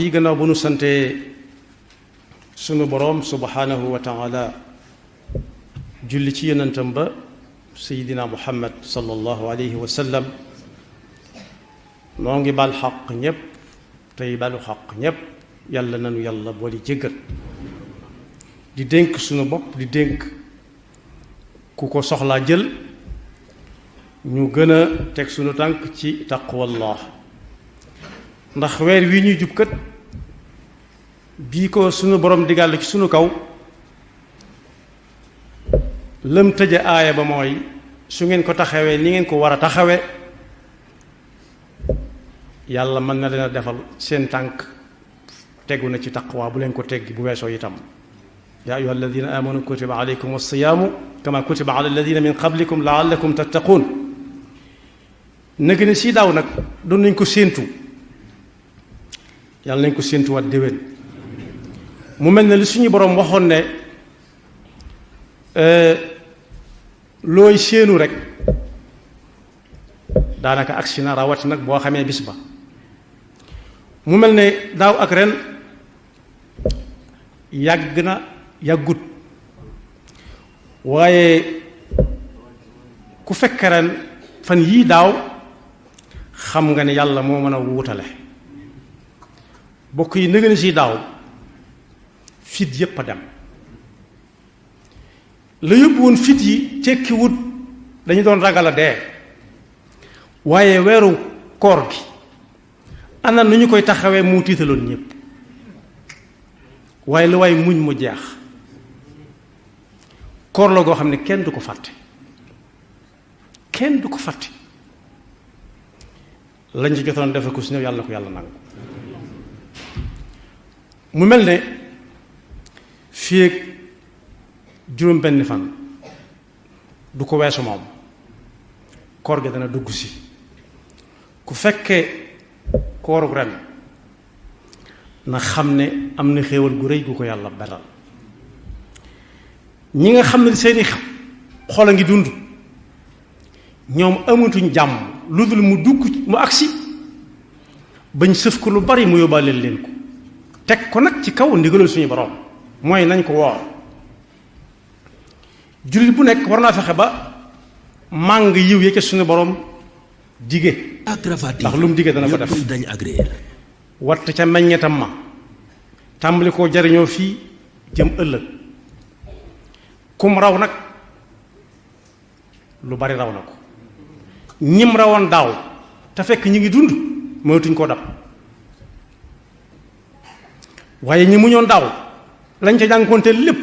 yi gannaaw bu nu sante sunu boroom subhanahu wa taala julli ci yonentam ba sayidina muhammad sallallahu alayhi wa sallam noo ngi bal xaq ñépp tey balu xaq ñépp yàlla nanu yàlla boole jéggal di dénk sunu bopp di dénk ku ko soxlaa jël ñu gën a teg sunu tànk ci taqwallah ndax weer wi ñuy jub kat bii ko sunu borom digal ci sunu kaw lëm tëje aaya ba mooy su ngeen ko taxawee ni ngeen ko war a taxawe yàlla mën na leen a defal seen tànk tegu na ci taqwa bu leen ko teggi bu weesoo itam yaa ayyuha alladina amanu kutiba alaykum alsiyaamu kama kutiba ala alladina min qablikum laallakum tattaquun nag ni si daaw nag doon nañ ko séentu yàlla nañ ko séentuwaat déwén mu mel ne li suñu boroom waxoon ne looy séenu rek daanaka agsi na rawati nag boo xamee bis ba mu mel ne daaw ak ren yàgg na yàggut waaye ku fekk ren fan yii daaw xam nga ne yàlla moo mën a wutale bokk yi nëgëni si daaw fit yépp a dem la yóbbu woon fit yi tekki wut dañu doon ragal a dee waaye weeru koor gi ana nu ñu koy taxawee mu tiitaloon ñépp waaye lu waay muñ mu jeex koor la goo xam ne kenn du ko fàtte kenn du ko fàtte lañ ci jotoon defe ko si ñëw yàlla ko yàlla nangu mu mel ne fii ak juróom benn fan du ko weesu moom koor gi dana dugg si ku fekkee kooru ren na xam ne am na xéewal gu rëy gu ko yàlla beral ñi nga xam ne seeni xol a ngi dund ñoom amatuñ jàmm lu dul mu dugg mu agsi bañ sëf ko lu bari mu yóbbaaleel leen ko teg ko nag ci kaw ndigalal suñu borom mooy nañ ko woor jullit bu nekk war naa fexe ba màng yiw ya ca suñu borom dige ndax lu mu dige dana ko def watt ca meññetam ma tàmbali koo jariñoo fii jëm ëllëg kum raw nag lu bari raw na ko ñim rawoon daaw te fekk ñi ngi dund moytuñ koo dab waaye ñi muñoon daaw lañ ca jànkoonte lépp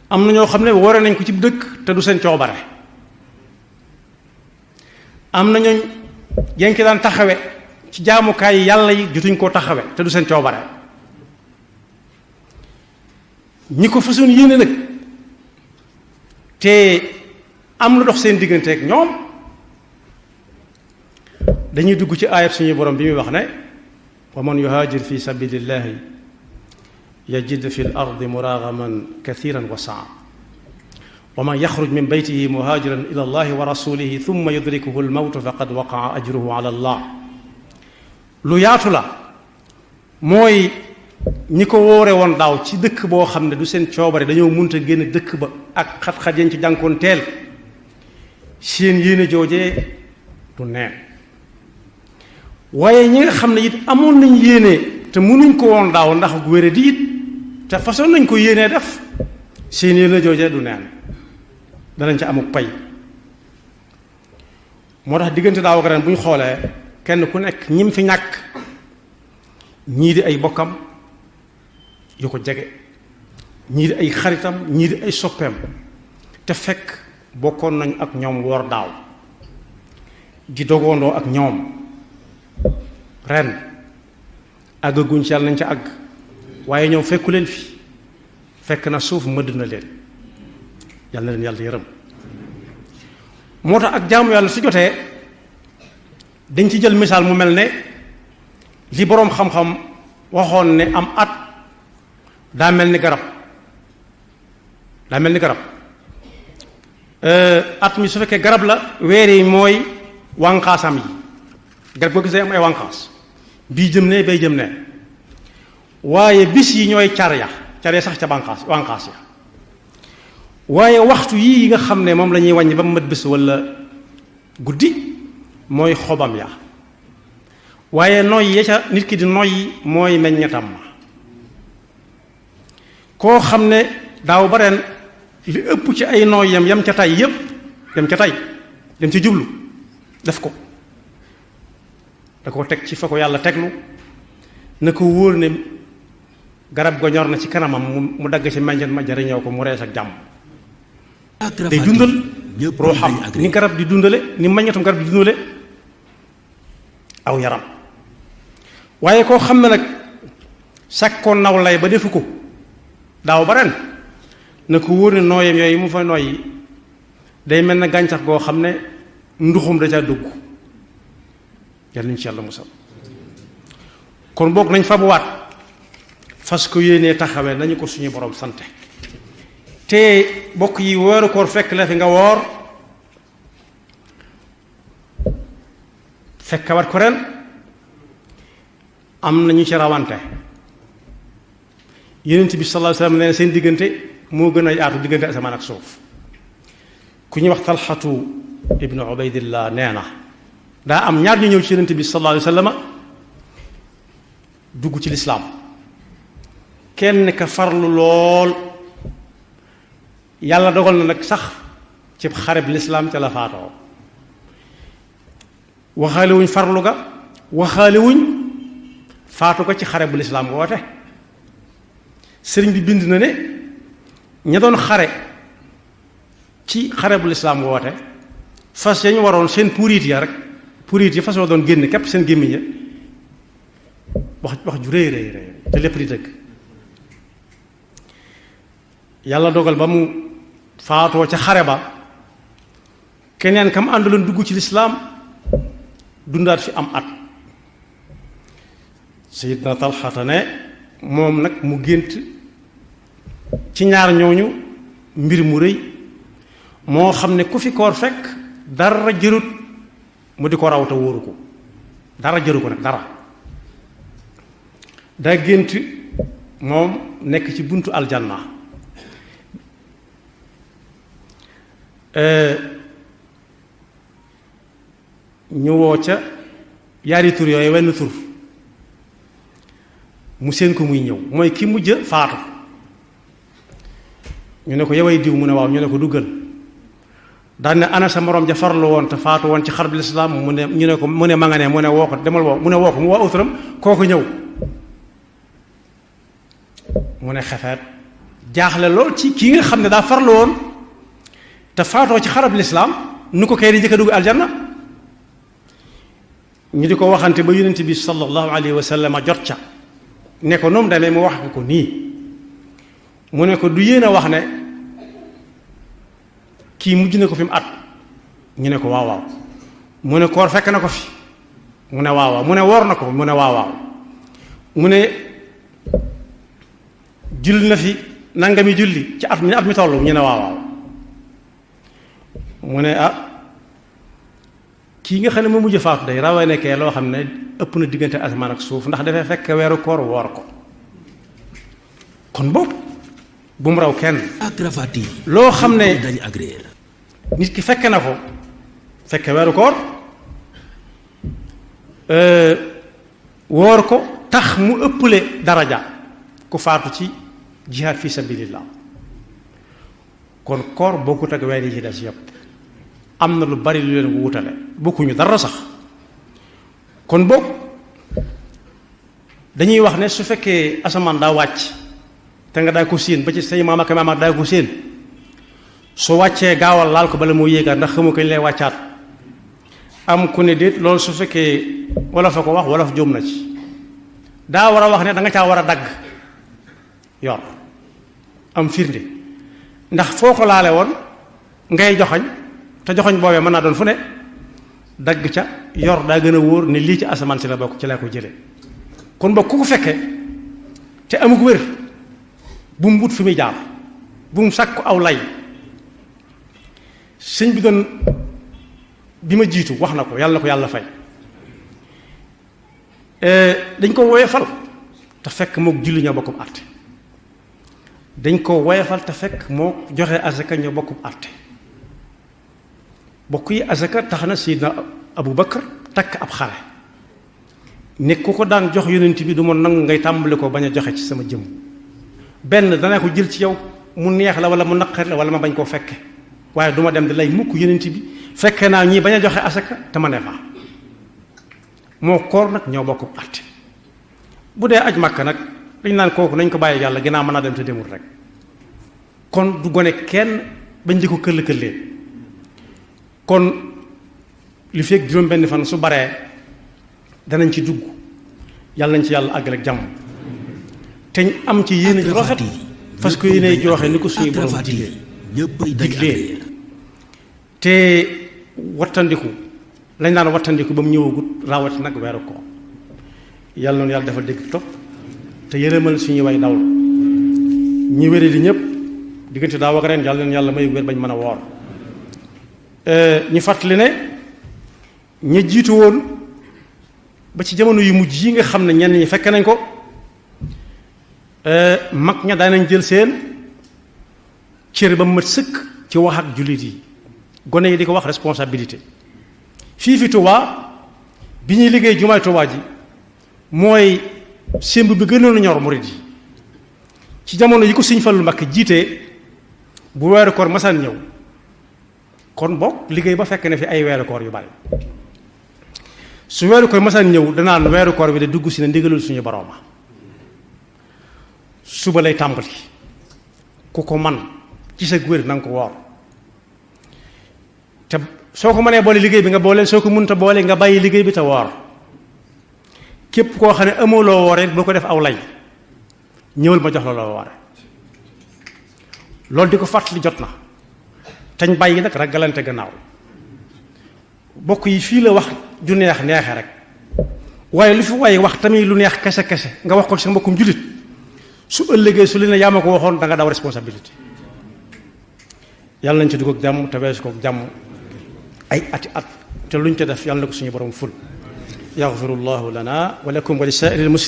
am na ñoo xam ne wore nañ ko ci dëkk te du seen coobare am na ñooñ yenki daan taxawe ci jaamukaay yi yàlla yi jotuñ koo taxawe te du seen coobare ñi ko façon yéene nag te am lu dox seen digganteeg ñoom dañuy dugg ci aayat suñu borom bi muy wax ne wa man yuhaajir fi sabilillahi yajid fi l ardi muragaman kathiran wa saa wa man yaxruj min baytihi muhaajiran ila allahi wa rasulihi thumma yudrikuhu l mawtu faqad waqaa ajruhu ala allah lu yaatu la mooy ñi ko woore woon daaw ci dëkk boo xam ne du seen coobare dañoo munta génn dëkk ba ak xat-xat yañ ci jànkoon teel seen yéene joojee du neen waaye ñi nga xam ne it amoon nañ yéene te mënuñ ko woon daaw ndax wére di it te façon nañ ko yéenee def seen yéene joojee du neen danañ ca amuk pay moo tax diggante daaw ak ren bu ñu xoolee kenn ku nekk ñim fi ñàkk ñii di ay bokkam yu ko jege ñii di ay xaritam ñii di ay soppeem te fekk bokkoon nañ ak ñoom woor daaw di dogoondoo ak ñoom ren àggaguñ ci yàlla nañ ca àgg waaye ñoom fekku leen fi fekk na suuf mëdd na leen yàlla na leen yàlla yërëm moo tax ak jaamu yàlla su jotee dañ ci jël misaal mu mel ne li boroom xam-xam waxoon ne am at daa mel ni garab at mi su fekkee garab la weer yi mooy wànqaasam yi garab boo gisee am ay wànqaas bii jëm ne bay jëm ne waaye bis yi ñooy car ya sax ca bànqaas ya waaye waxtu yii nga xam ne moom la ñuy wàññi ba mu mat bés wala guddi mooy xobam ya waaye noy ya ca nit ki di noyyi mooy meññetam ma koo xam ne daaw ba ren li ëpp ci ay nooyam yam ca tay yépp yam ca jublu def ko da ko teg ci fa ko yàlla teglu na ko wóor ne garab ga ñor na ci kanamam mu dagg ci meññet ma jariñoo ko mu rees ak jàmm day dundal ruuxam ni garab di dundale ni meññetum garab di dundale aw yaram waaye koo xam ne nag sakkoon naw lay ba defu ko daaw ba ren na ko wóor ne nooyam yooyu mu fa nooyi day mel na gàncax goo xam ne nduxum da ca dugg yàlla nañu ci yàlla musal kon boog nañ fabuwaat fas ko yéenee taxawee nañu ko suñu borom sante te bokk yi weeru koor fekk la fi nga woor fekkawat ko ren am nañu ci rawante yonent bi sallallahu alayhi wasallam nee na seen diggante moo gën a yaatu diggante asamaan ak suuf ku ñuy wax Talxatu ibnu Ubaydillah nee na daa am ñaar ñu ñëw ci yonent bi sallallahu alayhi wasallam dugg ci lislaam kenn ka farlu lool yàlla dogal na nag sax ci xareb lislaam ca la faatoo waxaale wuñ farlu ga waxaale wuñ faatu ko ci xare bu lislaam woote sëriñ bi bind na ne ña doon xare ci xare bu lislaam woote fas yañ waroon seen puuriit ya rek puuriit yi fas yoo doon génn képp seen gémmiñ ya wax ju rëy rëy rëy te lépp di dëgg yàlla dogal ba mu faatoo ca xare ba keneen kam àndaloon dugg ci lislaam dundaat fi am at Sayyidna Talxata ne moom nag mu gént ci ñaar ñooñu mbir mu rëy moo xam ne ku fi koor fekk dara jërut mu di ko raw te wóoru ko dara jëru ko nag dara daa gént moom nekk ci buntu aljanna ñu woo ca yaari tur yooyu wenn tur mu seen ko muy ñëw mooy ki mujj faatu ñu ne ko yoway diw mu ne waaw ñu ne ko duggal daan ne ana sa morom ja farlu woon te faatu woon ci xarb lislaam mu ne ñu ne ko mu ne ma nga ne mu ne woo ko demal woo mu ne woo ko mu woo autoram kooku ñëw mu ne xefeet jaaxle lool ci kii nga xam ne daa farlu woon te faatoo ci xarab lislaam nu ko kay di njëkk a dugg aljanna ñu di ko waxante ba yonent bi sallallahu alayhi wa sallam jot ca ne ko noonu demee mu wax ko nii mu ne ko du yéen a wax ne kii mujj na ko fi mu at ñu ne ko waaw waaw mu ne koor fekk na ko fi mu ne waaw waaw mu ne woor na ko mu ne waaw waaw mu ne julli na fi nangami julli ci at mi tollu ñu ne waaw waaw mu ne kii nga xam ne moo mujj faatu day rawee nekkee loo xam ne ëpp na diggante asamaan ak suuf ndax dafay fekk weeru koor woor ko kon boobu bu mu raw kenn loo xam ne nit ki fekke na ko fekke weeru koor woor ko tax mu ëpple daraja ku faatu ci jihaad fi sabilillah kon koor bokkut ak weer yi ci des yépp am na lu bari lu leen wutale bokkuñu dara sax kon boog dañuy wax ne su fekkee asamaan daa wàcc te nga daa ko séen ba ci say maam ak maam daa ko séen su wàccee gaawal laal ko bala moo yéegaat ndax xamu kañ lay wàccaat am ku ne déet loolu su fekkee wolof a ko wax wolof jóom na ci daa war a wax ne da nga caa war a dagg yor am firnde ndax foo ko laale woon ngay joxañ te joxoñ boobee mën naa doon fu ne dagg ca yor daa gën a wóor ne lii ci asamaan si la bokk ci laa ko jële kon bokk ku ko fekkee te amuk wér bu mu wut fi muy jaar bu mu sàkku aw lay sëñ bi doon bi ma jiitu wax na ko yàlla na ko yàlla fay dañ ko woyee fal te fekk mook julli ñoo bokkub àtte dañ ko woyefal te fekk moo joxe azaka ñoo bokkub àtte bokk yi azaka tax na Seydina Abu Bakar takk ab xare ne ku ko daan jox yonent bi du ma nangu ngay tàmbali ko bañ a joxe ci sama jëm benn danaa ko jël ci yow mu neex la wala mu naqar la wala ma bañ koo fekke waaye du ma dem di lay mukk yonent bi fekke naa ñii bañ a joxe asaka te ma ne fa moo koor nag ñoo bokk àtte bu dee aj Makka nag dañ naan kooku nañ ko bàyyi yàlla ginnaaw mën naa dem te demul rek kon du gone kenn bañ di ko këll-këllee kon li fekk juróom benn fan su baree danañ ci dugg yàlla nañ ci yàlla àggal ak jàmm te ñu am ci yéene ju rafet parce que yéene jooxe ni ko suñu borom diglee te wattandiku lañ daan wattandiku ba mu ñëwagut rawati nag weeru ko yàlla noonu yàlla dafa dégg topp te yërëmal suñuy way daw ñi wére di ñëpp diggante daaw ak ren yàlla leen yàlla may wér bañ mën a woor ñu fàttali ne ña jiitu woon ba ci jamono yu mujj yi nga xam ne ñenn ñi fekk nañ ko mag ña daanañ jël seen cër ba mu mat sëkk ci wax ak jullit yi gone yi di ko wax responsabilité fii fi Tuubaa bi ñuy liggéey jumaay Tuubaa ji mooy sémb bi gënoon a ñor murid yi ci jamono yi ko Sëñ Fallu Mbakke jiitee bu weeru koor masaan ñëw kon bokk liggéey ba fekk ne fi ay weeru koor yu bari su weeru koor masaan ñëw danaan weeru koor bi de dugg si ne ndigalul suñu borooma suba lay tàmbali ku ko man ci sa wér na nga ko woor te soo ko mënee boole liggéey bi nga boole soo ko mënta boole nga bàyyi liggéey bi te woor képp koo xam ne amoo loo wooree boo ko def aw lay ñëwal ma jox la loo woore loolu di ko fàttali jot na tañ bàyyi nag ragalante gannaaw bokk yi fii la wax ju neex neexe rek waaye lu fi waaye wax tamit lu neex kese kese nga wax ko sa mbokkum jullit su ëllëgee su li ne yaa ma ko waxoon da nga daw responsabilité yàlla nañ ci dugg ak jàmm te weesu ko ak jàmm ay ati at te luñ ca def yàlla na ko suñu borom ful yaxfirullahu lana wa lakum wa li saa'iril muslimin